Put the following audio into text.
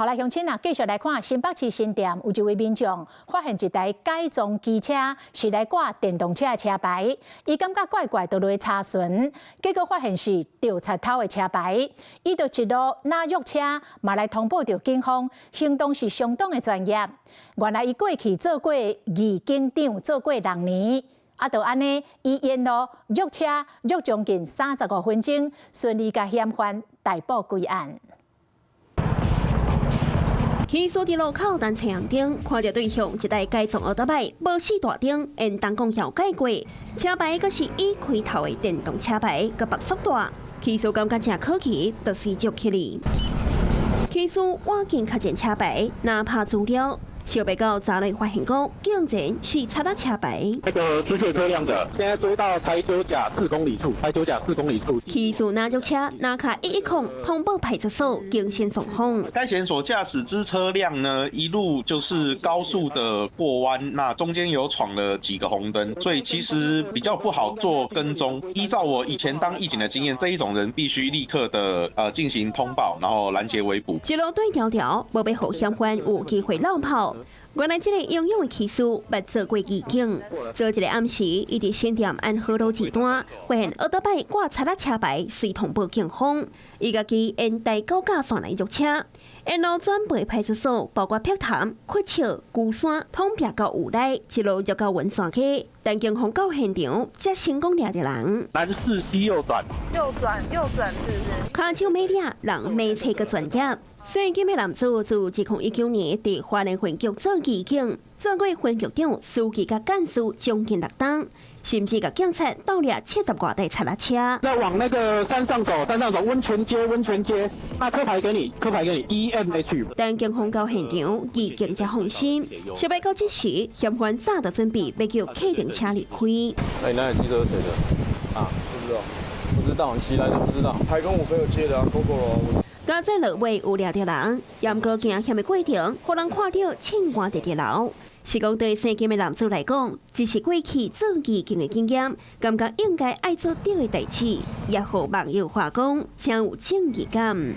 好來，鄉親啊，繼續來看新北市新店有一位民眾發現一台改裝機車是來掛電動車的車牌，伊感覺怪怪，就落去查詢，結果發現是著賊偷的車牌，伊就一路若約車，嘛來通報著警方，行動是相當的專業。原來伊過去做過義警長，做過六年，啊，就按呢，伊沿路約車約將近35分鐘，順利共嫌犯逮捕歸案。警司佇路口等青紅燈，看著對向一台改裝歐多擺，無四大燈，沿燈光搖蓋過，車牌閣是E開頭的電動車牌，閣白速大，警司感覺誠可疑，就隨捉起來。警司趕緊確認車牌，若拍資料，相袂到查來發現講，竟然是賊仔車牌。那個失竊車輛的，現在追到台九甲四公里處，台九甲四公里處。警司若約車，若卡110通報派出所，驚險送訪。該嫌所駕駛之車輛呢，一路就是高速的過彎，那中間有闖了幾個紅燈，所以其實比較不好做跟蹤。依照我以前當義警的經驗，這一種人必須立刻的進行通報，然後攔截圍捕。一路對條條，無欲予嫌犯有機會落跑。原來這個英勇的警司捌做過義警，昨一個暗時，伊佇新店安和路二段發現歐多擺掛賊仔車牌，隨通報警方。伊家己沿台高架線來約車，沿路轉背派出所，包括碧潭、闊笑、龜山，統拚到霧內，一路約到文山街，等警方到現場，才成功掠著人。南勢溪右轉，右轉，右轉，是不是？跤手猛掠，人馬車閣專業。姓金的男子自2019年佇花蓮分局做義警，做過分局長、書記佮幹事將近6冬，甚至共警察鬥掠70外台賊仔車。再往那個山上走，山上走溫泉街，溫泉街，那車牌給你，車牌給你，E M H。等警方到現場，義警才放心。相袂到這時，嫌犯早就準備欲叫客動車離開。那你那台機車是誰的？啊，不知道，不知道，你騎來的不知道。還跟我朋友借的啊，Gogoro。駕載落尾有掠著人，毋過驚險的過程，予人看著凊汗直直流。是講對姓金的男子來講，這是過去做義警的經驗，感覺應該愛做對的代誌，也予網友話講，誠有正義感。